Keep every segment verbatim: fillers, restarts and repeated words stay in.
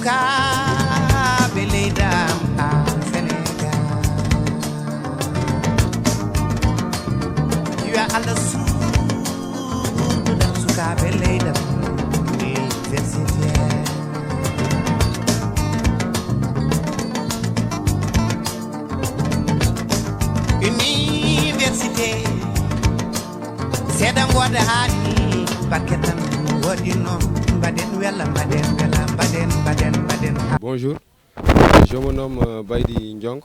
Sukaaɓe leydi am haa Senegaal, yo Allah suurduɗam sukaaɓe leydi am universitaire. Université, seeɗa ngoda haali paquet tan, waɗi noon mbaɗen wela, mbaɗen wela, mbaɗen, mbaɗen, mbaɗen. Bonjour, je me nomme euh, Baydi Ndiong.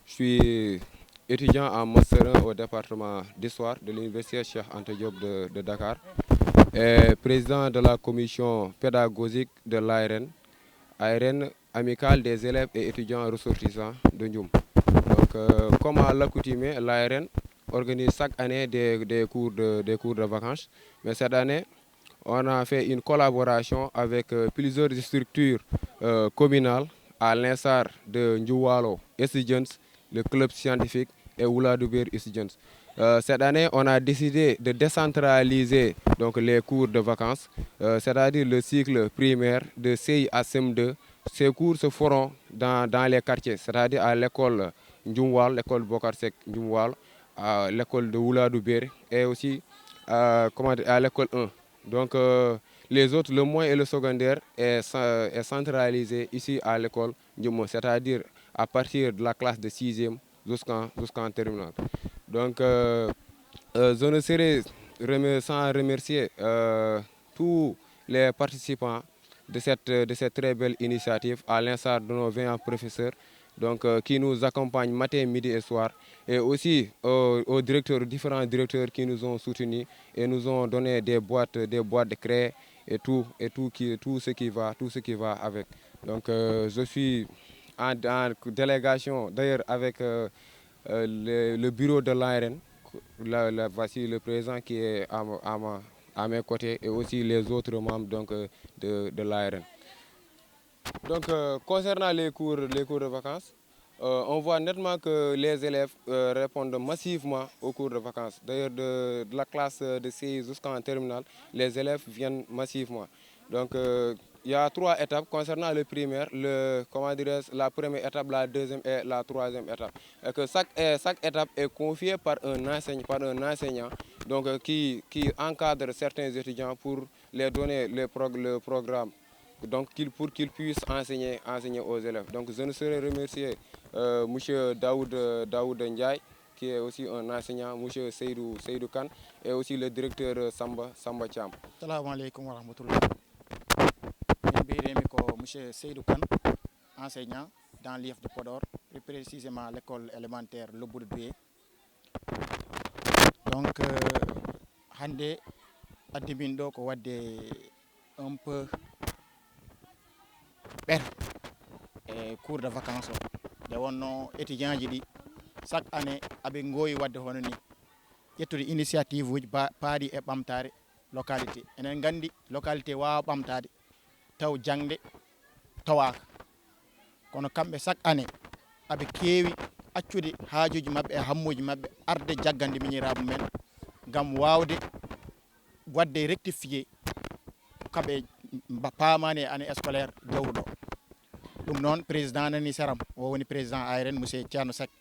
Je suis étudiant en master un au département d'histoire de l'université Cheikh Anta Diop de, de Dakar et président de la commission pédagogique de l'ARN, ARN, Amicale des élèves et étudiants ressortissants de Ndioum. Donc, euh, comme à l'accoutumée, l'ARN organise chaque année des, des cours de, des cours de vacances. Mais cette année, on a fait une collaboration avec euh, plusieurs structures euh, communales, à l'instar de Ndjouwalo Estudiants, le club scientifique et Wuladoubir Estudiants. Euh, cette année, on a décidé de décentraliser donc, les cours de vacances, euh, c'est-à-dire le cycle primaire de C I à C M deux. Ces cours se feront dans, dans les quartiers, c'est-à-dire à l'école Ndjouwalo, l'école Bokar Sek Ndjouwalo, à l'école de Wuladoubir et aussi euh, comment dire, à l'école un. Donc, euh, les autres, le moyen et le secondaire est, cen- est centralisé ici à l'école Ndjouwalo, c'est-à-dire à partir de la classe de sixième jusqu'en jusqu'en terminale. Donc, euh, euh, je ne serai remer- sans remercier euh, tous les participants de cette, de cette très belle initiative, à l'instar de nos veillants professeurs, donc, euh, qui nous accompagnent matin, midi et soir, et aussi aux, aux directeurs, aux différents directeurs qui nous ont soutenus et nous ont donné des boîtes, des boîtes de craie et tout, et tout, qui, tout ce qui va, tout ce qui va avec. Donc, euh, je suis en, en délégation, d'ailleurs, avec euh, euh, le, le bureau de l'ARN. La, la, voici le président qui est à, ma- à ma- à mes côtés et aussi les autres membres donc, euh, de, de l'ARN. Donc, euh, concernant les cours, les cours de vacances, euh, on voit nettement que les élèves euh, répondent massivement aux cours de vacances. D'ailleurs, de, de la classe de C I jusqu'en terminale, les élèves viennent massivement. Donc, euh, il y a trois étapes. Concernant le primaire, le, comment dirais-je, la première étape, la deuxième et la troisième étape. Et que chaque, et chaque étape est confiée par un, enseigne- par un enseignant donc, euh, qui, qui encadre certains étudiants pour les donner les prog- le programme donc, qu'ils- pour qu'ils puissent enseigner, enseigner aux élèves. Donc, je ne saurais remercier euh, M. Daoud, euh, Daoud Ndiaye, qui est aussi un enseignant, M. Seydou, Seydou Kane, et aussi le directeur euh, Samba, Samba Thiam. Assalamu alaikum wa rahmatullah. Min mbiyetee-mi ko monsieur Seydou Kane, enseignant dans l'I F de Podor, plus précisément l'école élémentaire Lobbudu Doué. Donc, euh, hannde addi min ɗo ko waɗde un peu ɓer e cours de vacances o. Nde wonno étudiant ji ɗi, chaque année aɓe ngoowi waɗde hono ni, ƴettude initiative uji ba- paaɗi e ɓamtaare localité. Enen nganndi localité waawa ɓamtaade taw jaŋde towaaka. Kono kamɓe chaque année aɓe keewi accude haajuuji maɓɓe e hammuuji maɓɓe arde jaggande miñiraaɓe mumen ngam waawde waɗde rectifier ko ɓe mba- paamaani e année scolaire jawruɗo. Ɗum noon, président nani seram, o woni président A R N, monsieur Thierno Seck.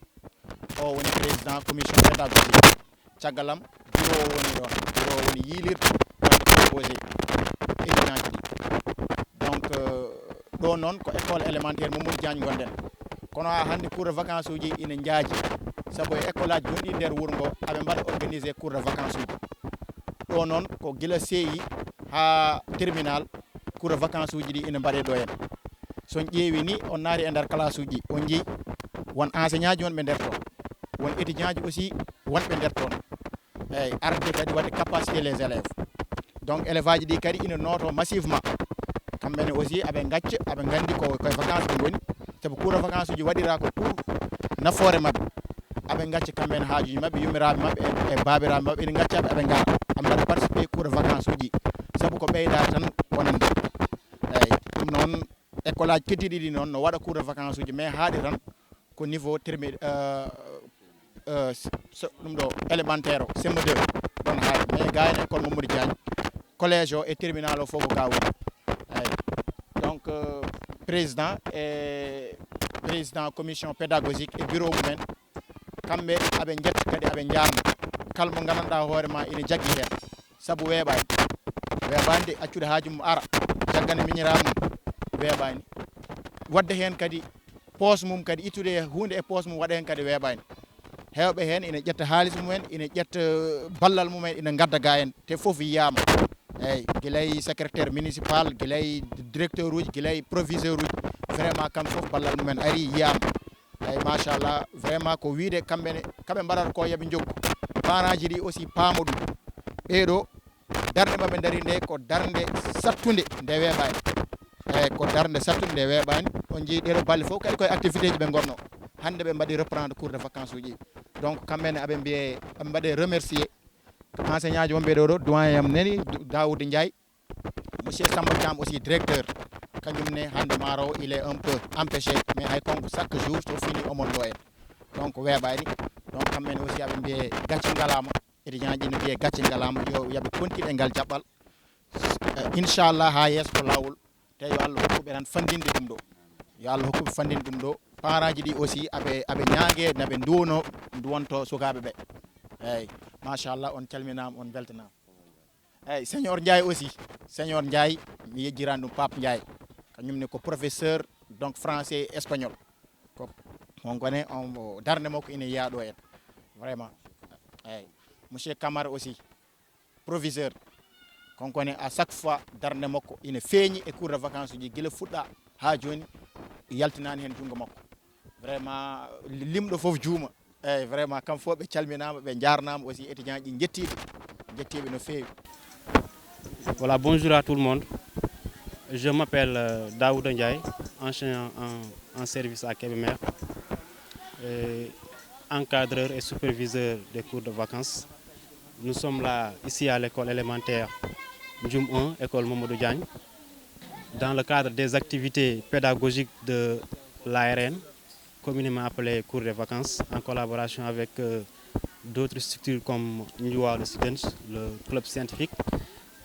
O woni président commission pédagogique. Caggal am, bureau o woni ɗoon. Bureau o woni yiilirde, waɗde proposé étudiant ji ɗi. Donc, euh, ɗo noon ko école élémentaire Mamadou Diagne ngonɗen. Kono haa hannde cours de vacances uji ina njaaji. Sabu e école aji gonɗi nder wuro ngo, aɓe mbaɗa organisé cours de vacances uji. Ɗo noon ko gila C I haa terminal, cours de vacances uji ɗi ina mbaɗe ɗo en. So on ƴeewi ni, on naati e nder classe uji, on njii won enseignant ji wonɓe nder toon, won étudiant ji aussi wonɓe nder toon. Eyyi, arde kadi waɗde capacité les élèves. Donc, élève aji ɗi kadi ina nooto massivement. Kamɓe ne aussi aɓe ngacca, aɓe nganndi ko koye vacances ɓe ngoni. Sabu cours de vacances uji waɗira ko pour nafoore maɓɓe. Aɓe ngacca kamɓe ne haajuuji maɓɓe, yummiraaɓe maɓɓe e, e baabiraaɓe maɓɓe ina ngacca ɓe, aɓe ngara. Aɓe mbaɗa participer cours de vacances uji. Sabu ko ɓeyda tan wonande. Eyyi, ɗum noon, école aji keddiɗi ɗi noon no waɗa cours de vacances uji, mais haaɗi tan ko niveau termi- euh, euh, so- ɗum ɗo élémentaire o, C M deux, ɗon haaɗi. Mais ga en école Mamadou Diagne, collège o e terminal o fof ko ga woni. Eyyi. Donc, euh, président e président commission pédagogique e bureau mumen. Kamɓe aɓe njetta kadi aɓe njaarna kala mo nganndanɗaa hoore ma ina jaggi heen. Sabu weeɓaani, weeɓaani de accude haaju mum ara jaggana miñiraaɓe mum, weeɓaani. Waɗde heen kadi poos mum kadi, ittude huunde e poos mum waɗa heen kadi weeɓaani. Heewɓe heen ina ƴetta haalis mumen, ina ƴetta ballal mumen, ina ngadda ga en, te fof yiyaama. Eeyi, gila e secrétaire municipal, gila e directeur uji, gila e proviseur uji, vraiment kam fof ballal mumen ari yiyaama. Eeyi, machallah, vraiment ko wiide kamɓe ne, kaɓe mbaɗata ko yoɓe njokku. Parent ji ɗi aussi paama ɗum. Ɓeeɗo darnde maɓɓe ndari nde ko darnde sattunde nde weeɓaani. Eeyi, ko darnde sattunde nde weeɓaani. On njii ɗeeɗo balɗe fof kadi koye activité ji ɓe ngonno. Hannde ɓe mbaɗi reprendre cours de vacances uji. Donc kamɓe ne aɓe mbiye, aɓe mbaɗe remercier enseignant ji wonɓe ɗo ɗo, doyen am nani, Daouda Ndiaye, monsieur Samba Thiam aussi directeur. Kañum ne hannde maaro il est un peu empêché, mais hay konko chaque jour so fini omon ɗo en. Donc weeɓaani. Donc kamɓe ne aussi aɓe mbiye gacce ngalaama. Étudiant ji ne mbiye gacce ngalaama, yo yaɓe continue e ngal jaɓɓal. Eh, inchallah haa yeeso ko laawol. Te yo Allah hokku ɓe tan fanndinde ɗum ɗo. Yo Allah hokku ɓe fanndinde ɗum ɗo. Parent ji ɗi aussi aɓe, aɓe ñaage naɓe nduwno, nduwonto sukaaɓe ɓe. Eeyi, machallah, on calminaama, on mbeltanaama. Eeyi, senior Ndiaye aussi, senior Ndiaye, mi yejjirani ɗum Pape Ndiaye. Kañum ne ko professeur, donc, français et espagnol. Ko, on kone, on, darnde makko ina yiyaa ɗo en. Vraiment. Eeyi, monsieur Camara aussi, proviseur. Konkone à chaque fois darnde makko ina feeñi e cours de vacances uji gila fuɗɗa haa jooni, yaltinaani heen junngo makko. Vraiment, limɗo fof juuma. Eeyi, vraiment, kam fof ɓe calminaama, ɓe njaarnaama aussi, étudiant ji njettiiɓe, njettiiɓe no feewi. Voilà, bonjour à tout le monde. Je m'appelle euh, Daouda Ndiaye, enseignant en, en service à Kébémer, et encadreur et superviseur des cours de vacances. Nous sommes là ici à l'école élémentaire Ndioum un, école Mamadou Diagne, dans le cadre des activités pédagogiques de l'A R N, communément appelé cours de vacances, en collaboration avec euh, d'autres structures comme Ndiouwa le Students, le club scientifique,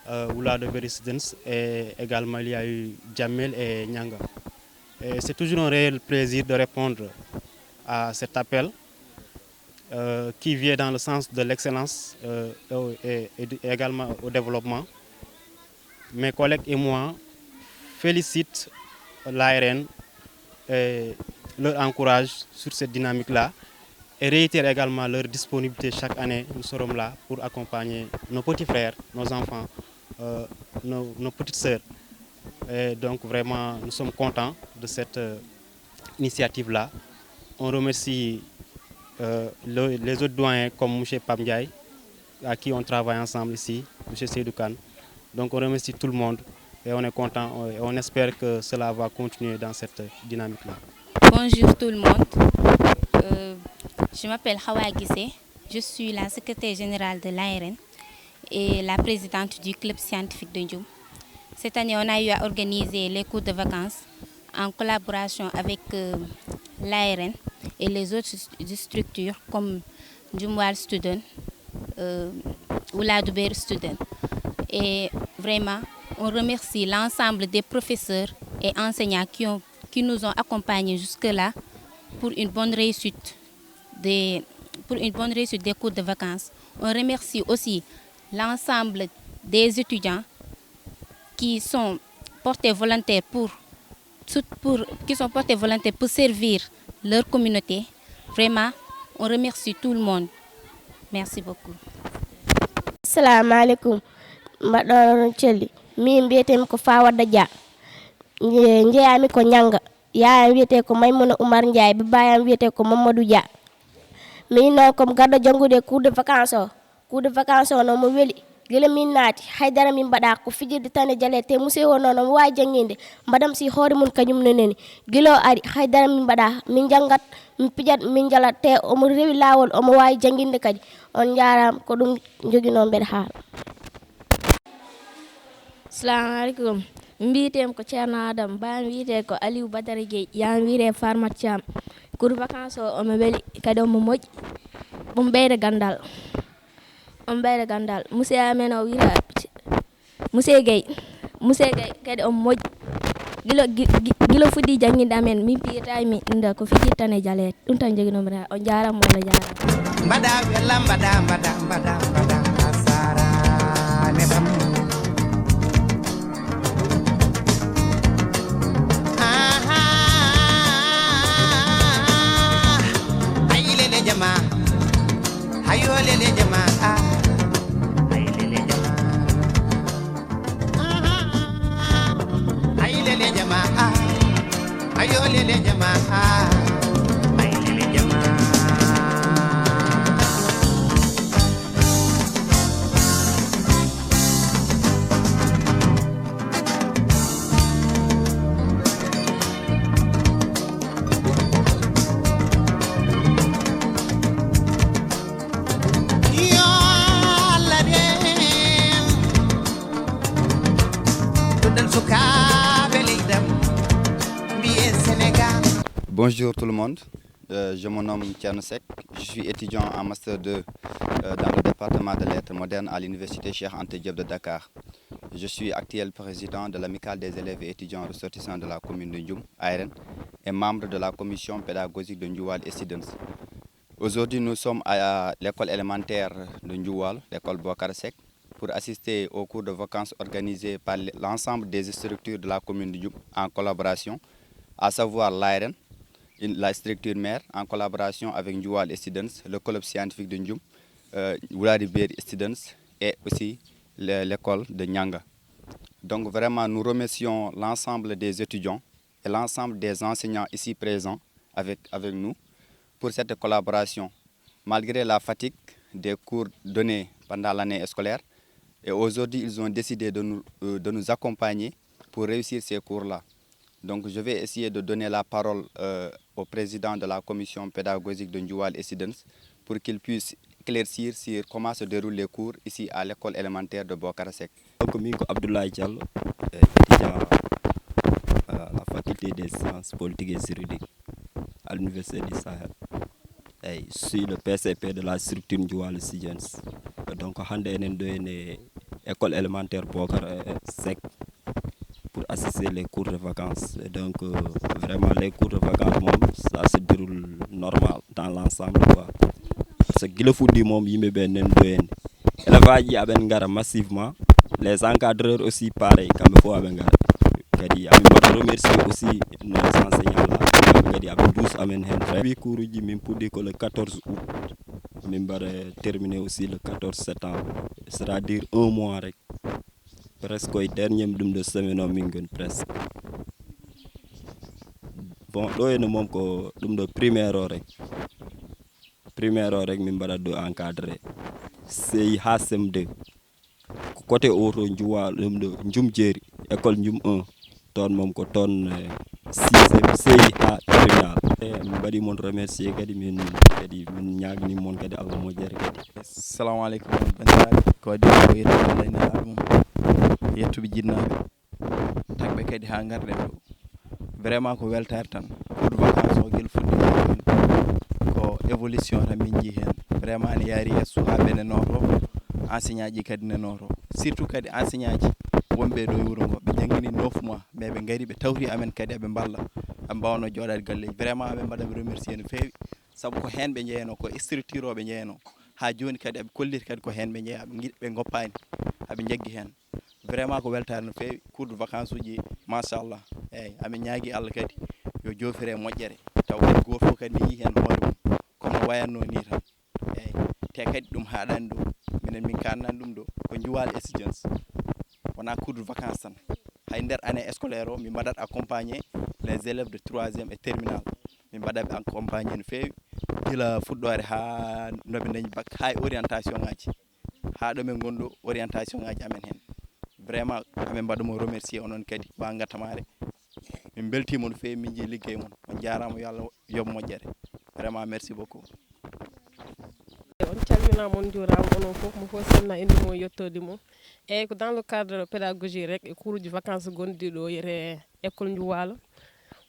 euh, Oula de Berry Students, et également il y a eu Jamel et Nyanga. Et c'est toujours un réel plaisir de répondre à cet appel euh, qui vient dans le sens de l'excellence euh, et, et- et également au développement. Mes collègues et moi félicitent l'A R N et leur encourage sur cette dynamique-là et réitèrent également leur disponibilité. Chaque année, nous serons là pour accompagner nos petits frères, nos enfants, euh, nos, nos petites sœurs. Et donc vraiment, nous sommes contents de cette euh, initiative-là. On remercie euh, le- les autres doyens comme M. Pam Ndiaye, à qui on travaille ensemble ici, M. Seydou Kane. Donc on remercie tout le monde et on est content euh, et on espère que cela va continuer dans cette dynamique-là. Bonjour tout le monde. Euh, je m'appelle Hawa Guissé. Je suis la secrétaire générale de l'A R N et la présidente du club scientifique de Ndioum. Cette année, on a eu à organiser les cours de vacances en collaboration avec euh, l'A R N et les autres structures comme Ndioum Wal Student, euh, Ouladouber Student. Et vraiment, on remercie l'ensemble des professeurs et enseignants qui, ont, qui nous ont accompagnés jusque-là pour une bonne réussite des, pour une bonne réussite des cours de vacances. On remercie aussi l'ensemble des étudiants qui sont portés volontaires pour, pour- qui sont portés volontaires pour servir leur communauté. Vraiment, on remercie tout le monde. Merci beaucoup. Assalamu aleykum. Mbaɗɗon celli. Min mbiyetemi ko Fawadda Dia. Nje- Njeyami ko Ñannga. Yayam wiyetee ko Maymuna Umar Ndiaye, babayam wiyetee ko Mamadou Dia. Min noon komi garɗo janngude e cours de vacances o. Cours de vacances o noon mo weli. Gila min naati, haydara min mbaɗa ko fijirde tan e jaleede, te musee o noon omo waawi jannginde, mbaɗam si hoore mum kañum ne neni. Gila o ari, haydara min mbaɗa, min njanngat, min pijat, min njalat, te omo rewi laawol, omo waawi jannginde kadi. On njaaraama, ko ɗum njoginoo mbeɗa haala. Salamu aleykum. Mbiyetee mi ko Ceerno Adama, baam wiyetee ko Aliou Badara Gueye, yam wiyetee Farmat Thiam. Cours de vacances o omo weli, kadi omo moƴƴi. Ɗum ɓeyda ganndal. Omo ɓeyda ganndal. Monsieur amen o wiyetee Monsieur Gueye. Monsieur Gueye kadi omo moƴƴi. Gila, gi-, gi-, gila fuɗɗi jannginde amen, min piyetaami innde ko fijirta e jaleet. Ɗum tan njoginoomi raa. On njaaraama, Allah jaaraama. Mbaɗa wella, mbaɗa, mbaɗa, mbaɗa, mbaɗa, asara, ne ɗam. Aha, ay lele jama, ayo lele jama, ah, ay lele jama. Ay lele jama, ah. Ayo lele jama, ah. Ay lele jama. Yo Allah reen. Ɗuɗal sukaaɓe leydi am, mbiye Sénégal. Bonjour tout le monde. Euh, je me nomme Thierno Seck. Je suis étudiant en master deux, euh, dans le département de lettres modernes à l'université Cheikh Anta Diop de Dakar. Je suis actuel président de l'amicale des élèves et étudiants ressortissants de la commune de Ndioum, A R N, et membre de la commission pédagogique de Ndjouwal et Sidens. Aujourd'hui, nous sommes à l'école élémentaire de Ndjouwal, l'école Bokar Seck, pour assister aux cours de vacances organisés par l'ensemble des structures de la commune de Ndioum en collaboration, à savoir l'A R N, une- la structure mère, en collaboration avec Ndjouwal et Students, le club scientifique de Ndioum, euh, Wulari Beeri Students et aussi le- l'école de Nyanga. Donc vraiment, nous remercions l'ensemble des étudiants et l'ensemble des enseignants ici présents avec, avec nous pour cette collaboration. Malgré la fatigue des cours donnés pendant l'année scolaire, et aujourd'hui, ils ont décidé de nous, euh, de nous accompagner pour réussir ces cours-là. Donc, je vais essayer de donner la parole, euh, au président de la commission pédagogique de Ndjouwal et Sidens pour qu'il puisse éclaircir sur comment se déroulent les cours ici à l'école élémentaire de Bokara Seck. Donc, min ko Abdoulaye Diallo, eh, étudiant à la faculté des sciences politiques et juridiques à l'université du Sahel. Eyyi, je suis le P C P de la structure Ndjouwal Students. Donc, hannde enen ɗo ene école élémentaire Bokar, eh, Seck pour assister les cours de vacances. Et donc, euh, vraiment, les cours de vacances, moom, ça se déroule normal dans l'ensemble, quoi. Parce que gila fuɗɗi moom, yimɓe ɓe enen ɗo ene. Élève aji aɓen ngara massivement. Les encadreurs aussi pareil, kamɓe fof aɓe ngara. Kadi amin mbaɗa remercier aussi les enseignants là, kamɓe kadi aɓe duus amen heen. Wi cours uji min puɗɗi ko le quatorze août. Min mbaɗa terminé aussi le quatorze septembre. C'est-à-dire un mois rek. Presque koye dernier ɗum ɗo semaine o min ngoni presque. Bon, ɗo ene moom ko ɗum ɗo primaire o rek. Primaire o rek min mbaɗat ɗo encadré. C I haa C M deux. Ko côté o to Njuwa, ɗum ɗo Njum Jeeri, école Njum un. Toon moom ko toon, eh, sixième, C I haa terminal. Eh, min mbaɗi mon remercier kadi, min kadi min ñaagni mon kadi Allah moƴƴere kadi. Assalamu aleykum, banndiraaɓe. Ko waɗi ko yettude Allah e Nelaaɗo mum, yettuɓe jinnaaɓe. Tagɓe kadi haa ngarɗen ɗo. Vraiment ko weltaare tan. Cours de vacances o gila fuɗɗi ko évolution tan min njii heen. Vraiment ne yaari yeeso, sukaaɓe ne nooto, enseignant ji kadi ne nooto. Surtout kadi enseignant ji wonɓe ɗo e wuro ngo. Ɓe janngini neuf mois, mais ɓe ngari ɓe tawti amen kadi eɓe mballa. Ɓe mbaawno jooɗaade galleeji. Vraiment aɓe mbaɗa ɓe remercier no feewi. Sabu ko heen ɓe njeyanoo, ko structure o ɓe njeyanoo. Haa jooni kadi eɓe kollita kadi ko heen ɓe njeyaa, ɓe ngi-, ɓe ngoppaani, eɓe njaggi heen. Vraiment ko weltaare no feewi, cours de vacances uji, machallah. Eyyi, amin ñaagi Allah kadi yo joofire e moƴƴere. Taw kadi gooto fof kadi ne yii heen hoore mum, kono wayatno ni tan. Eyyi, te kadi ɗum haaɗaani ɗo, minen min kaannaani ɗum ɗo, ko Njuwal Exigence. Wonaa cours de vacances tan. Hay nder année scolaire o, min mbaɗat accompagner les élèves de troisième et terminale. Min mbaɗat ɓe accompagner no feewi. Gila fuɗɗoore haa no ɓe ndañi bac, haa e orientation ŋaaji. Haa ɗo min ngonɗo orientation ŋaaji amen heen. Vraiment, amin mbaɗa mo remercier onon kadi, waa ngatamaare. Min mbeltiima no feewi, min njii liggey mon. On njaaraama, yo Allah yoɓ moƴƴere. Vraiment, merci beaucoup. On calminaama, on njuuraama, onon fof, mo fof selna innde mum, yettoode mum. Eyyi, ko dans le cadre pédagogique rek, e cours uji vacances gonɗi ɗo, wiyetee école Njuwaalo.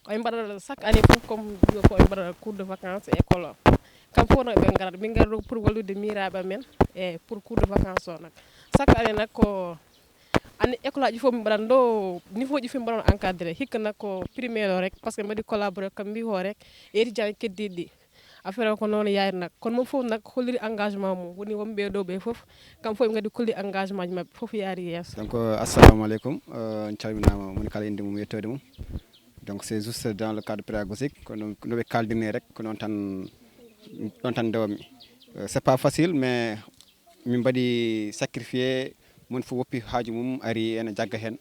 Ko en mbaɗata chaque année fof, comme mbiɗo ko en mbaɗata cours de vacances e école o. Kam fof nak ɓe ngarat, min ngari ɗo pour wallude miiraaɓe amen e pour cours de vacances o nak. Chaque année nak ko Anni école aji fof min mbaɗan ɗo, niveau ji fof min mbaɗan encadré. Hikka nak ko primaire o rek, parce que mbaɗi collaboré kam mbi ho rek, e étudiant keddiɗi ɗi. Affaire o ko noon yaari nak. Kono moom fof nak holliri engagement mum. Woni wonɓe ɗo ɓe fof, kam fof ɓe ngadi kolli engagement ji maɓɓe, fof yaari yeeso. Donc, euh, assalamu aleykum. Euh, on calminaama, moni kala innde mum, yettoode mum. Donc, c'est juste dans le cadre pédagogique, ko no, no ɓe kaaldirni rek, ko noon tan, ɗon tan ndewammi. Euh, c'est pas facile, mais min mbaɗi sacrifié, mon fof woppi haaju mum, ari ene jagga heen,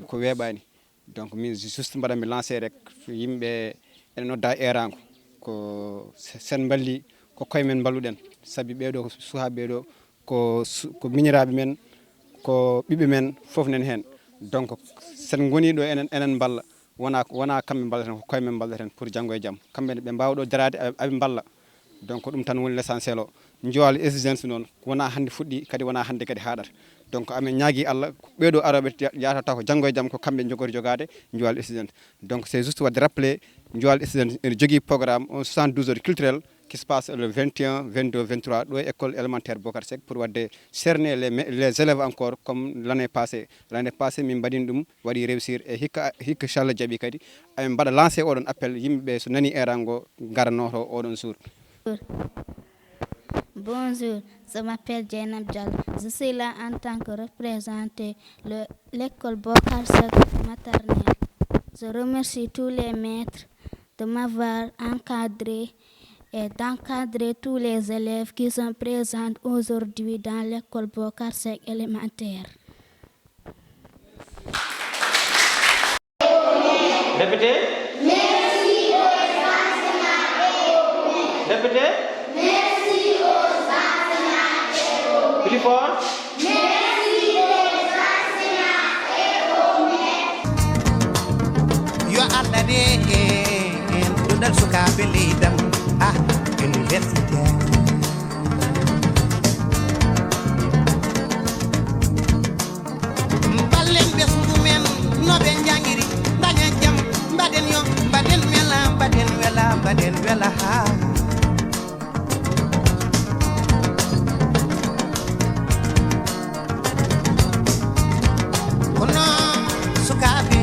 ko weeɓaani. Donc, min juste mbaɗa mi lancé rek, yimɓe ene nodda eeraango, ko se-, sen mballi, ko koye men mballuɗen, sabi ɓeeɗo suhaaɓe ɓeeɗo ko su-, ko miñiraaɓe men, ko ɓiɓɓe men, fof nen heen. Donc, sen ngoni ɗo enen, enen mballa, wona, wona kamɓe mballata, ko koye men mballata heen pour janngo e jam. Kamɓe ne ɓe mbaawa ɗo daraade, aɓe, aɓe mballa. Donc, ko ɗum tan woni l'essentiel o. Njoal Exigence noon, wona hannde fuɗɗi, kadi wona hannde kadi haaɗata. Donc, amin ñaagi Allah, ɓeeɗo arooɓe ya-, yahatata ko janngo e jam, ko kamɓe njogori jogaade Njoal Exigence. Donc, c'est juste wadde rappeler, Njoal Exigence ene jogii programme, on soixante-douze heures culturel qui se passe le vingt et un, vingt-deux, vingt-trois, ɗo e école élémentaire Bocar Seck, pour wadde cerner les me-, les élèves encore comme l'année passée. L'année passée, min mbaɗin ɗum, waɗi réussir, e hikka, hikka, inchallah, jaaɓi kadi. Amin mbaɗa lancé oɗon appel, yimɓe ɓe so nani erango, ngaranoto oɗon jour. Bonjour, je m'appelle Jainab Diallo. Je suis là en tant que représentant de l'école Bocar Seck maternelle. Je remercie tous les maîtres de m'avoir encadré et d'encadrer tous les élèves qui sont présents aujourd'hui dans l'école Bocar Seck élémentaire. Répétez. Merci aux enseignants et aux maîtres. Répétez. Merci aux enseignants et aux maîtres. Plus fort. Merci aux enseignants et aux maîtres. Yo Allah reen en duɗal sukaaɓe leydam, ah, universitaire. Mballen ɓesngu men no ɓe njangiri, daña jam, mbaɗen yo, mbaɗen wela, mbaɗen wela, mbaɗen wela, haa. Kono sukaaɓe,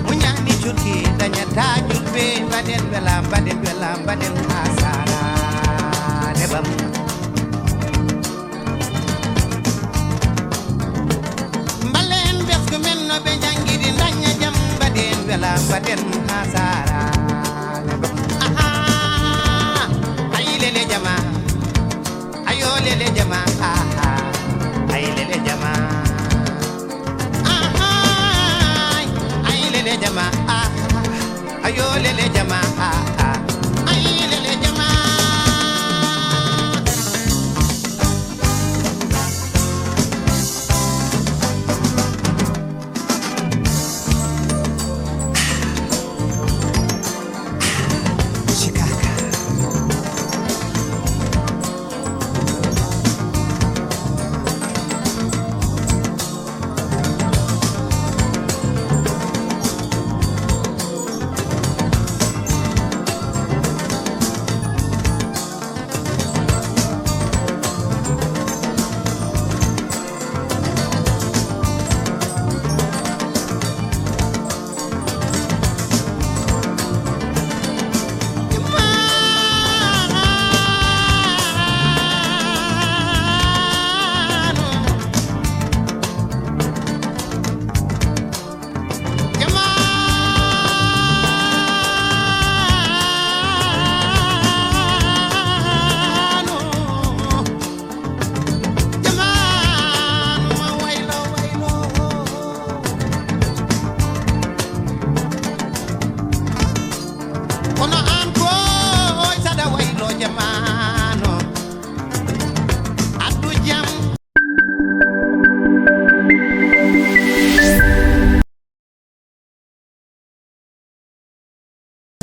muñani jurki, dañata julɓe, mbaɗen wela, mbaɗen wela, mbaɗen haa sara neɓam. Mballen ɓesngu men no ɓe njangiri, daña jam, mbaɗen wela, mbaɗen haa sara neɓam. Aha, ayi lele jama, ayo lele jama, aha, ayi lele jama. Aha, ayi lele jama, aha, ayo lele jama, aha.